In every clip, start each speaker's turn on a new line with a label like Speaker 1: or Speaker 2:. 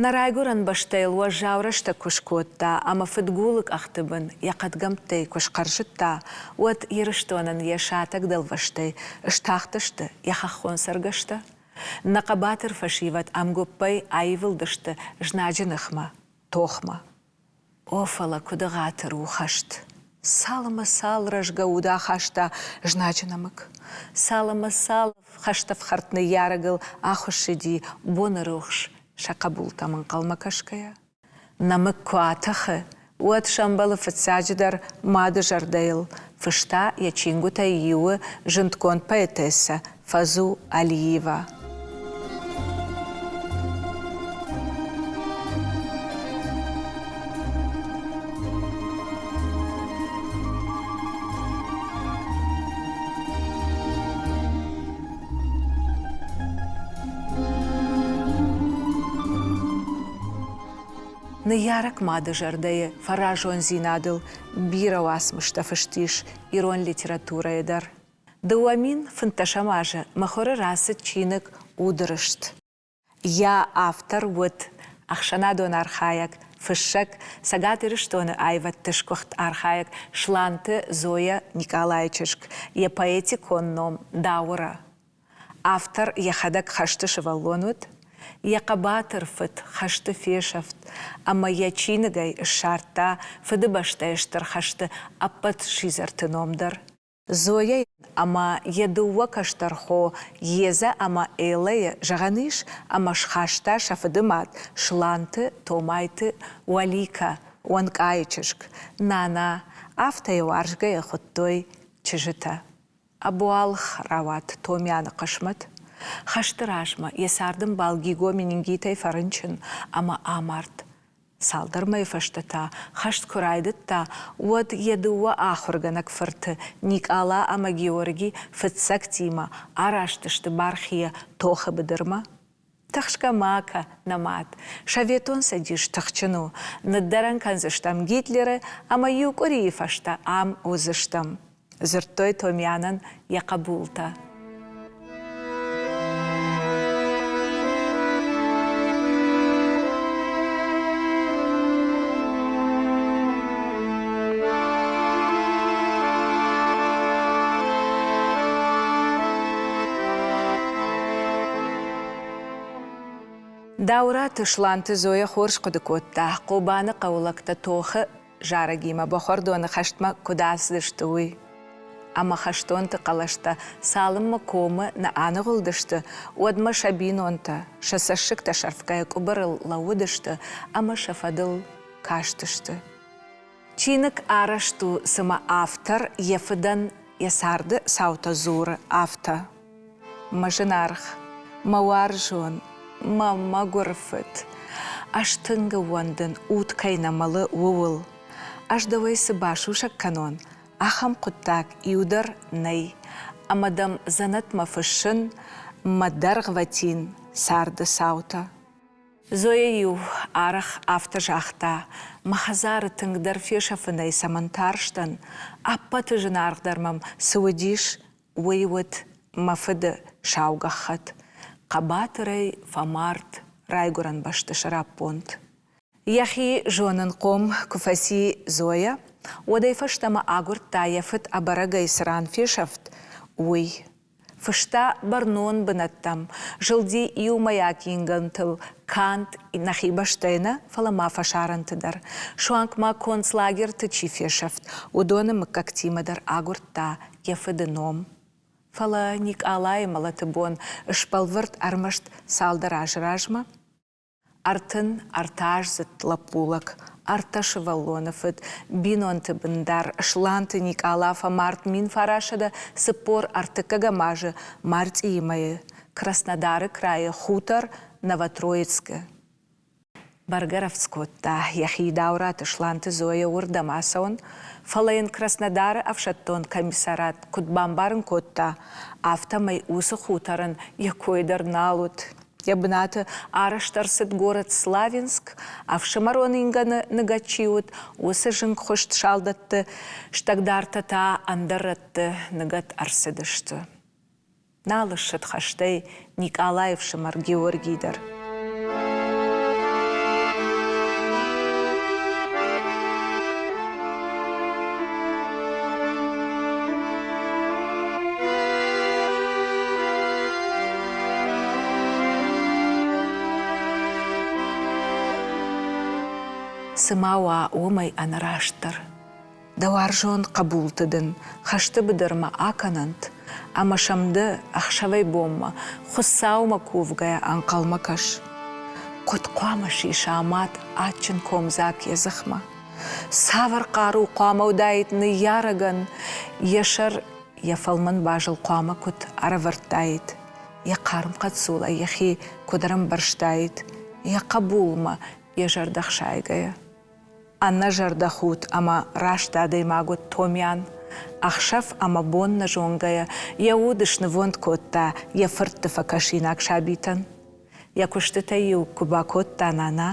Speaker 1: Нӕ райгуырӕн бӕстӕйыл уӕззау рӕстӕг куы скодта ӕмӕ фыдгулы къӕхты бын йӕ хъӕдгӕмттӕй куы схъӕрзыдта, уӕд Ирыстонӕн йӕ сатӕг дӕлвӕзтӕй стахтысты йӕ хӕххон цӕргӕстӕ. Нӕ хъӕбатыр фӕсивӕд ӕмгуыппӕй аивылдысты знаджы ныхмӕ, тохмӕ. О, фӕлӕ куыд ӕгъатыр у хӕст! Цал ӕмӕ цал рӕзгӕ уд ахаста знаджы нӕмыг! Цал ӕмӕ цал хӕстӕфхӕрд ныййарӕгыл ахуыссыди боны рухс сӕ хъӕбултӕм ӕнхъӕлмӕ кӕсгӕйӕ. Нӕмыг куы атӕхы, уӕд сӕмбӕлы фыццаджыдӕр мады зӕрдӕйыл, фыста йӕ чингуытӕй иуы зындгонд поэтессӕ Фазу Алиева. Ныййарӕг мады зӕрдӕйы фӕразондзинадыл бирӕ уацмыстӕ фыст ис ирон литературӕйы дӕр. 2015 азы мыхуыры рацыд чиныг Удрыст. Йӕ автор уыд ӕхсӕнадон архайӕг, фыссӕг, Цӕгат Ирыстоны аивӕдты сгуыхт архайӕг Сланты Зоя Никъалайы чызг, йӕ поэтикон ном Дауырӕ. Автор йӕхӕдӕг хӕсты сывӕллон уыд, йӕ хъӕбатыр фыд хӕсты фесӕфт ӕмӕ йӕ чиныгӕй ссардта Фыдыбӕстӕйы Стыр хӕсты ӕппӕт сидзӕрты ном дӕр. Зояйӕн ӕмӕ йӕ дыууӕ кӕстӕр хо Езӕ ӕмӕ Эллӕйы зӕгъӕн ис, ӕмӕ схаста сӕ фыдымад Сланты Томайты Уӕликӕ, Уӕнкъайы чызг. Нана, афтӕ йӕ уарзгӕйӕ хуыдтой чызджытӕ. Ӕбуалгъ рауад Томианы хъысмӕт. Хӕсты размӕ йӕ цардӕмбал Гиго менингитӕй фӕрынчын ӕмӕ амард. Цалдӕр мӕйы фӕстӕ та, хӕст куы райдыдта, уӕд йӕ дыууӕ ахуыргӕнӕг фырты Никъала ӕмӕ Георги фыццӕгтимӕ араст сты бархийӕ тохы быдырмӕ. Тыхсгӕ ма кӕ, нӕ мад, Советон Цӕдис тыхджын у, ныддӕрӕн кӕндзыстӕм Гитлеры ӕмӕ иу къуырийы фӕстӕ ам уыдзыстӕм. дзырдтой Томианӕн йӕ хъӕбултӕ. Дауыраты Сланты Зоя хорз хъуыды кодта, Хъобаны хъӕуы лӕгтӕ тохы зарӕгимӕ бӕхуӕрдоны хӕстмӕ куыд ацыдысты, уый. Ӕмӕ хӕстонты хъӕлӕстӕ цалынмӕ комы нӕ аныгъуылдысты, уӕдмӕ сӕ бинонтӕ сӕ цӕссыгтӕ сӕрфгӕйӕ къуыбырыл лӕууыдысты ӕмӕ сӕ фӕдыл кастысты. Чиныг арӕзт у, цыма автор йӕ фыдӕн йӕ царды цаутӕ дзуры, афтӕ. Мӕ зынаргъ, мӕ уарзон, мӕ мӕгуыр фыд, ӕз тынг ӕууӕндын, уд кӕй нӕ мӕлы, ууыл. Ӕз дӕуӕй цы басусӕг кӕнон, ахӕм хъуыддаг иу дӕр нӕй, ӕмӕ дӕм дзӕнӕтмӕ фыссын мӕ дӕргъвӕтин царды цаутӕ. Зоя-иу арӕх афтӕ загъта, мӕ хӕдзары тынгдӕр фесӕфынӕй цӕмӕн тарстӕн, ӕппӕты зынаргъдӕр мӕм цы уыдис, уый уыд мӕ фыды сау гӕххӕтт, хъӕбатырӕй фӕмард райгуырӕн бӕсты сӕраппонд. Йӕхи зонынхъом куы фӕци Зоя, уӕдӕй фӕстӕмӕ агуырдта йӕ фыд ӕбӕрӕгӕй цы ран фесӕфт, уый. Фыста бӕрнон бынӕттӕм, зылди иумӕйаг ингӕнтыл канд нӕхи бӕстӕйы нӕ, фӕлӕ ма фӕсарӕнты дӕр. Суанг ма концлагерты чи фесӕфт, уыдоны мыггӕгтимӕ дӕр агуырдта йӕ фыды ном. Фӕлӕ Никъалайы мӕлӕты бон сбӕлвырд ӕрмӕст цалдӕр азы размӕ. 33-аздзыд лӕппулӕг, ӕртӕ сывӕллоны фыд, бинонты бындар Сланты Никъала фӕмард 1943 азы мартъийы мӕйы Краснодары крайы хутор Новотроицкы. Бӕргӕ рӕвдз кодта йӕхи Даураты Сланты Зоя уырдӕм ацӕуын, фӕлӕ йын Краснодары ӕфсӕддон комиссарад куыд бамбарын кодта, афтӕмӕй уыцы хуторӕн йӕ кой дӕр нал уыд. Йӕ бынаты арӕзт ӕрцыд горӕт Славянск, ӕфсымӕрон ингӕны ныгӕд чи уыд, уыцы зынгхуыст салдӕтты стӕгдартӕ та ӕндӕр рӕтты ныгӕд ӕрцыдысты. Нал ссыд хӕстӕй Никъалайы фсымӕр Георгий дӕр. Цы ма уа уымӕй ӕнӕрастдӕр? Дӕ уарзон хъӕбулты дын хӕсты быдырмӕ акӕнӕнт, ӕмӕ сӕм ды ӕхсӕвӕй-бонмӕ Хуыцаумӕ кувгӕйӕ ӕнхъӕлмӕ кӕс. Куыд хъуамӕ сиса мад адджын комдзаг йӕ дзыхмӕ? Цавӕр хъару хъуамӕ уыдаид ныййарӕгӕн, йӕ сӕр йӕ фӕлмӕн базыл хъуамӕ куыд ӕрӕвӕрдтаид, йӕ хъарм хъӕццулӕй йӕхи куыд ӕрӕмбӕрзтаид, йӕ хъӕбулмӕ йӕ зӕрдӕ хсайгӕйӕ. Ӕнӕзӕрдӕхудт ӕмӕ раст адӕймаг уыд Томиан. Ӕхсӕв ӕмӕ бон нӕ зонгӕйӕ йӕ уд снывонд кодта йӕ фыртты фӕкӕсинаг сабитӕн. Йӕ куыстытӕй-иу куы бакодта нана,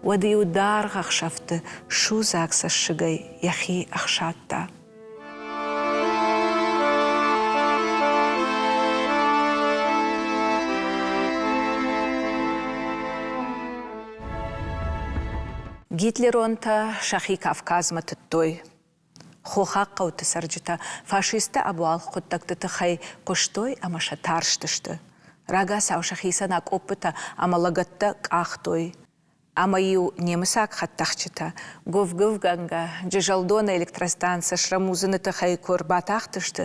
Speaker 1: уӕд-иу даргъ ӕхсӕвты судзаг цӕссыгӕй йӕхи ӕхсадта. Гитлеронтӕ сӕхи Кавказмӕ тыдтой. Хохаг хъӕуты цӕрджытӕ фашистты ӕбуалгъ хъуыддӕгты тыххӕй хъуыстой ӕмӕ сӕ тарстысты. Рагацау сӕхицӕн акъоппытӕ ӕмӕ лӕгӕттӕ къахтой. Ӕмӕ-иу немыцаг хӕдтӕхджытӕ гуыв-гуывгӕнгӕ Джызӕлдоны электростанцӕ срӕмудзыны тыххӕй куы ӕрбатахтысты,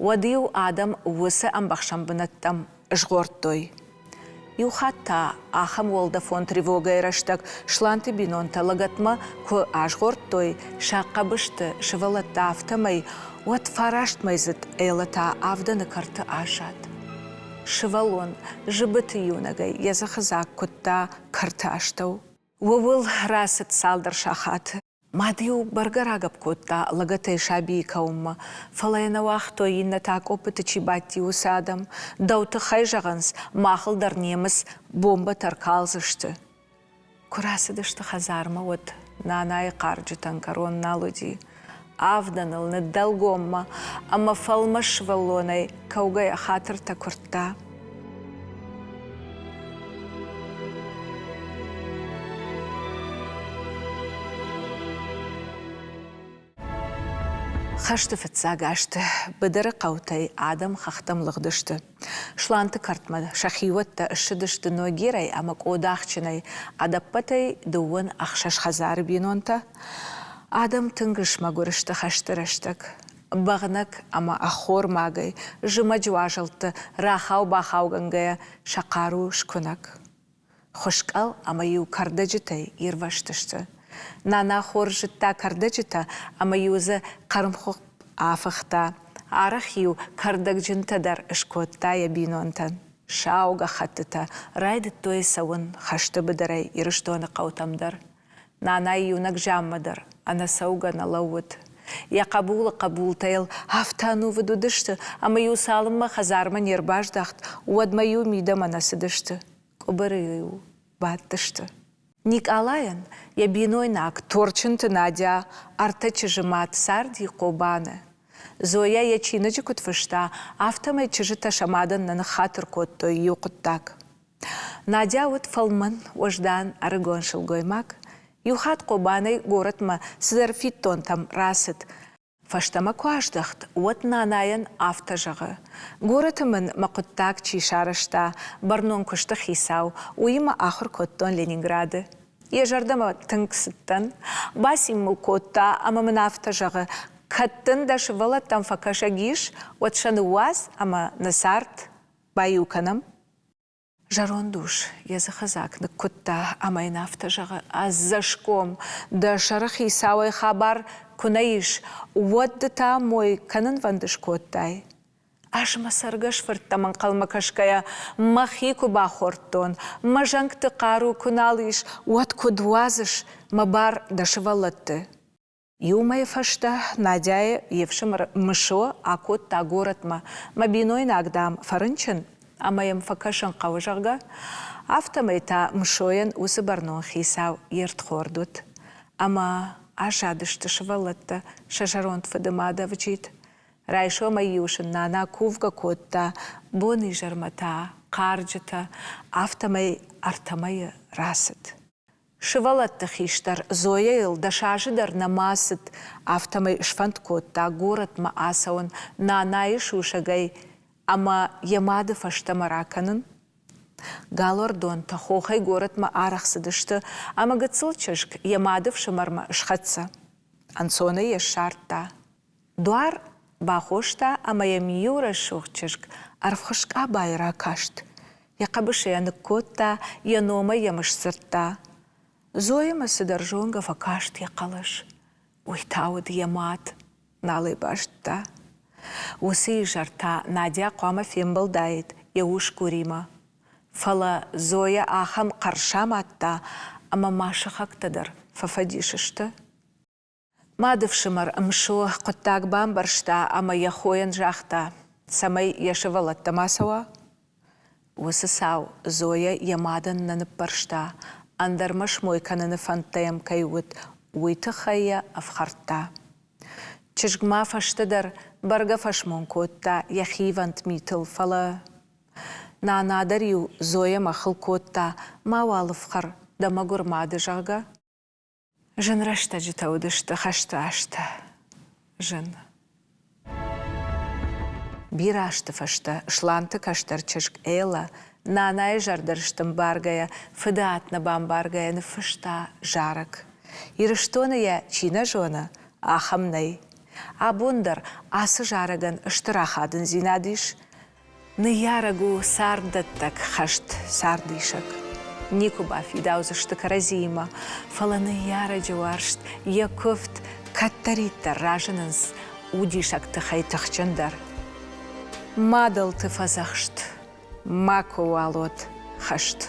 Speaker 1: уӕд-иу адӕм уыцы ӕмбӕхсӕн бынӕттӕм згъордтой. Иу хатт та ахӕм уӕлдӕфон тревогӕйы рӕстӕг Сланты бинонтӕ лӕгӕтмӕ куы азгъордтой сӕ хъӕбысты сывӕллӕттӕ афтӕмӕй, уӕд фарастмӕйдзыд Эллӕ та авдӕны кӕрты аззад. Сывӕллон зыбыты иунӕгӕй йӕ дзыхыдзаг куыдта кӕрты астӕу. Ууыл рацыд цалдӕр сахаты. Мад-иу бӕргӕ рагӕпп кодта лӕгӕтӕй сабийы кӕуынмӕ, фӕлӕ йӕ нӕ уагътой иннӕтӕ акъоппыты чи бадти, уыцы адӕм. Дӕу тыххӕй зӕгъынц, махыл дӕр немыц бомбӕтӕ ркалдзысты. Куы рацыдысты хӕдзармӕ, уӕд нанайы хъарджытӕн кӕрон нал уыди. Авдӕныл ныддӕлгоммӕ ӕмӕ фӕлмас сывӕллонӕй кӕугӕйӕ хатыртӕ куырдта. Хӕсты фыццаг азты быдыры хъӕутӕй адӕм хӕхтӕм лыгъдысты. Сланты кӕртмӕ сӕхиуӕттӕ ссыдысты Ногирӕй ӕмӕ Къодахджынӕй, ӕдӕппӕтӕй 26 хӕдзары бинонтӕ. Адӕм тынг смӕгуыр сты хӕсты рӕстӕг. Бӕгънӕг ӕмӕ ӕххормагӕй, зымӕджы уазӕлтты рахау-бахаугӕнгӕйӕ сӕ хъару скуынӕг. Хуыскъӕл ӕмӕ-иу кӕрдӕджытӕй ирвӕзтысты. Нана хорз зыдта кӕрдӕджытӕ ӕмӕ-иу дзы хъӕрмхуыпп афыхта. Арӕх-иу кӕрдӕгджынтӕ дӕр скодта йӕ бинонтӕн. Сау гӕххӕттытӕ райдыдтой цӕуын хӕсты быдырӕй Ирыстоны хъӕутӕм дӕр. Нанайы иунӕг зианмӕ дӕр ӕнӕцӕугӕ нӕ лӕууыд. Йӕ хъӕбулы хъӕбултӕ йыл афтӕ ӕнувыд уыдысты, ӕмӕ-иу цалынмӕ хӕдзармӕ не рбаздӕхт, уӕдмӕ-иу мидӕмӕ нӕ цыдысты, къуыбыры-иу бадтысты. Никъалайӕн йӕ бинойнаг Торчынты Надя ӕртӕ чызджы мад царди Хъобаны. Зоя йӕ чиныджы куыд фыста, афтӕмӕй чызджытӕ сӕ мадӕн нӕ ныххатыр кодтой иу хъуыддаг. Надя уыд фӕлмӕн, уӕздан ӕрыгон сылгоймаг. Иу хатт Хъобанӕй горӕтмӕ цыдӕр фиддонтӕм рацыд. Фӕстӕмӕ куы аздӕхт, уӕд нанайӕн афтӕ зӕгъы: «Горӕты мын мӕ хъуыддаг чи сарӕзта, бӕрнон куысты хицау, уыимӕ ахуыр кодтон Ленинграды. Йӕ зӕрдӕмӕ тынг цыдтӕн. Бацин мыл кодта ӕмӕ мын афтӕ зӕгъы: кӕд дын дӕ сывӕллӕттӕм фӕкӕсӕг ис, уӕд сӕ ныууадз ӕмӕ нӕ цард баиу кӕнӕм. Зӕронд ус йӕ дзыхыдзаг ныккуыдта ӕмӕ йын афтӕ зӕгъы: «Ӕдзӕсгом, дӕ сӕры хицауӕй хабар куы нӕ ис, уӕд ды та мой кӕнынвӕнд скодтай?» Ӕз мӕ цӕргӕс фырттӕм ӕнхъӕлмӕ кӕсгӕйӕ мӕхи куы бахордтон, мӕ зӕнгты хъару куы нал ис, уӕд куыд уадзыс мӕ бар дӕ сывӕллӕтты? Иу мӕйы фӕстӕ Надяйы йе фсымӕр Мысо акодта горӕтмӕ, мӕ бинойнаг, дам, фӕрынчын ӕмӕ йӕм фӕкӕсын хъӕуы, зӕгъгӕ. Афтӕмӕй та Мысойӕн уыцы бӕрнон хицау йе рдхорд уыд. Ӕмӕ аззадысты сывӕллӕттӕ сӕ зӕронд фыды мады ӕвджид. Райсомӕй-иу сын нана кувгӕ кодта, бон-изӕрмӕ та хъарджытӕ, афтӕмӕй ӕртӕ мӕйы рацыд. Сывӕллӕтты хистӕр Зояйыл дӕс азы дӕр нӕма цыд, афтӕмӕй сфӕнд кодта горӕтмӕ ацӕуын нанайы сусӕгӕй ӕмӕ йӕ мады фӕстӕмӕ ракӕнын. Галуӕрдонтӕ хохӕй горӕтмӕ арӕх цыдысты, ӕмӕ гыццыл чызг йӕ мады фсымӕрмӕ схӕццӕ. Ӕнцонӕй йӕ ссардта. Дуар бахоста ӕмӕ йӕм иу рӕсугъд чызг ӕрвхуыз къабайы ракаст. Йӕ хъӕбысы йӕ ныккодта, йӕ номӕй йӕм сдзырдта. Зоямӕ цыдӕр зонгӕ фӕкаст йӕ хъӕлӕс. Уый та уыд йӕ мад, нал ӕй базыдта. Уыцы изӕр та Надя хъуамӕ фембӕлдаид йӕ усгуримӕ. Фӕлӕ Зоя ахӕм хъӕр самадта, ӕмӕ ма сыхӕгтӕ дӕр фӕфӕдис сты. Мадыфсымӕр Мсо хъуыддаг бамбӕрста ӕмӕ йӕ хойӕн загъта, цӕмӕй йӕ сывӕллӕттӕм ацӕуа. Уыцы цау Зоя йӕ мадӕн нӕ ныббарста, ӕндӕрмӕ смой кӕныны фӕндтӕ йӕм кӕй уыд, уый тыххӕй йӕ ӕфхӕрдта. Чызг ма фӕстӕдӕр бӕргӕ фӕсмон кодта йӕ хивӕнд митыл, фӕлӕ Нана дӕр-иу Зоямӕ хыл кодта, мауал ӕфхӕр дӕ мӕгуыр мады, зӕгъгӕ. Зын рӕстӕджытӕ уыдысты хӕсты азтӕ. Зын. Бирӕ азты фӕстӕ Сланты кӕстӕр чызг Эллӕ, нанайы зӕрдӕрыст ӕмбаргӕйӕ, фыды ад нӕ бамбаргӕйӕ ныффыста зарӕг. Ирыстоны йӕ чи нӕ зоны, ахӕм нӕй. Абон дӕр ацы зарӕгӕн стыр ахадындзинад ис. Ныййарӕг у царддӕттӕг хӕст, цардисӕг. Никуы бафидаудзысты кӕрӕдзиимӕ, фӕлӕ ныййарӕджы уарзт, йӕ куывд кӕддӕриддӕр разынынц удисӕг тыхӕй тыхджындӕр. Мадӕлты фӕдзӕхст макуыуал уӕд хӕст.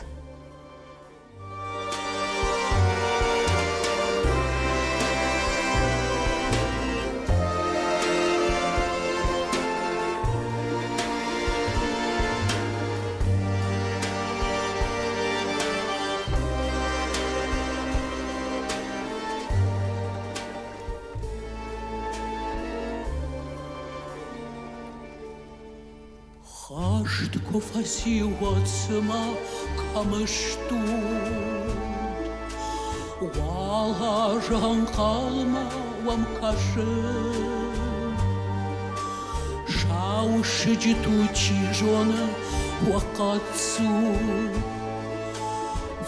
Speaker 2: Хӕст куы фӕци, уӕд цыма кӕм стут? Уал азы ӕнхъӕлмӕ уӕм кӕсын. Сау сыджыт у, чи зоны, уӕ хъӕццул.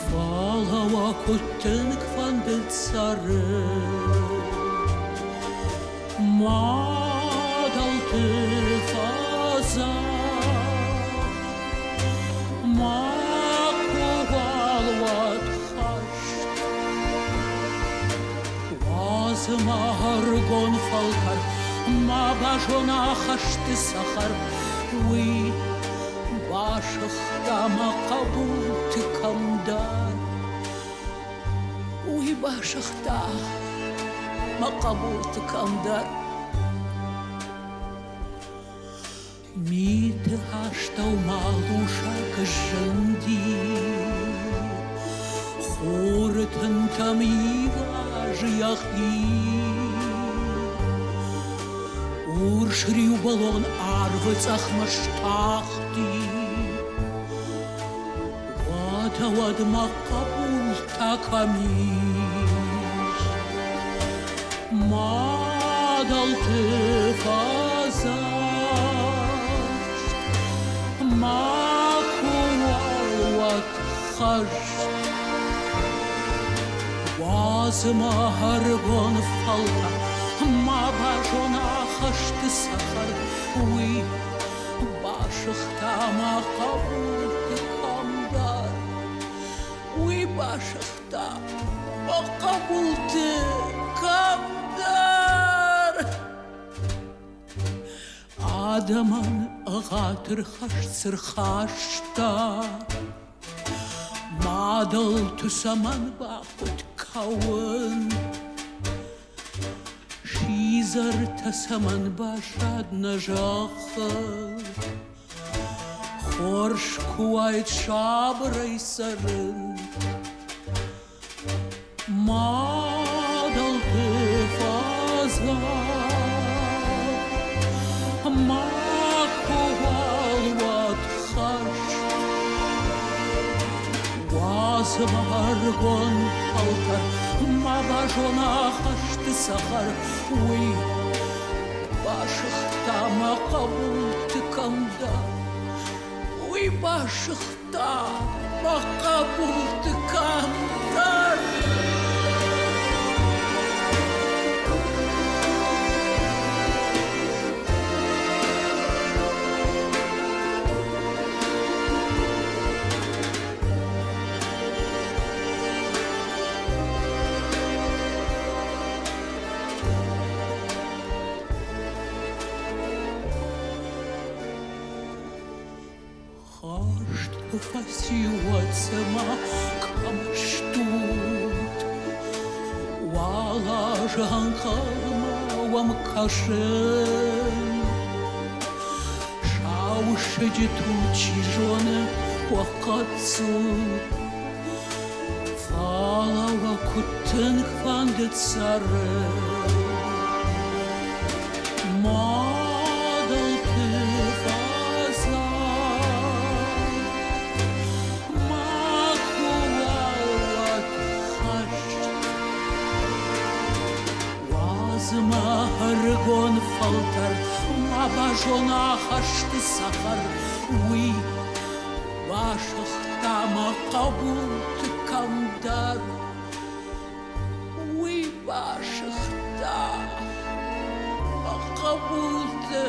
Speaker 2: Фӕлӕ уӕ куыд тынг фӕндыд цӕрын. Мадӕлты фӕзӕгъ, макуыуал уӕд хӕст. Уадз ма ӕрыгон фӕлтӕр ма базона хӕсты цӕхӕр, уый басыгъта мӕ хъӕбулты кӕмдӕр. Уый басыгъта мӕ хъӕбулты кӕмдӕр. Миты астӕу малусӕг зынди, Хуры тынтӕм ивазы йӕхи. Урс риубӕлон арвы цъӕхмӕ стахти, Уӕдӕ уӕд мӕ хъӕбултӕ кӕм ис? Мадӕлты фӕдзӕхст макуыуал уӕд хӕст. Уадз мӕ ӕрыгон фӕлтӕр ма базона хӕсты цӕхӕр, уый Басыгъта мӕ хъӕбулты кӕмдӕр. Уый басыгъта мӕ хъӕбулты кӕмдӕр. Адӕмӕн ӕгъатыр хӕст цы рхаста, Мадӕлты цӕмӕн бахъуыд кӕуын? Сидзӕртӕ цӕмӕн баззад нӕ зӕххыл? Хорз куы уаид сабырӕй цӕрын. Мадӕлты фӕзӕгъ, макуыуал уӕд хӕст. Уадз ӕмӕ ӕрыгон фӕлтӕр ма базона хӕсты цӕхӕр, уый басыгъта мӕ хъӕбулты кӕмдӕр. Уый басыгъта мӕ хъӕбулты кӕмдӕр. Хӕст куы фӕци, уӕд цыма кӕм стут? Уал азы ӕнхъӕлмӕ уӕм кӕсын. Сау сыджыт у, чи зоны, уӕ хъӕццул. Фӕлӕ уӕ куыд тынг фӕнды цӕрын. Мадӕлты фӕзар, макуы уӕд хӕст. Уадз мӕ ӕрыгон фӕлтӕр ма базона хӕсты цӕхӕр, уый басыгъта мӕ хъӕбулты кӕмдӕр. Уый басыгъта мӕ хъӕбулты.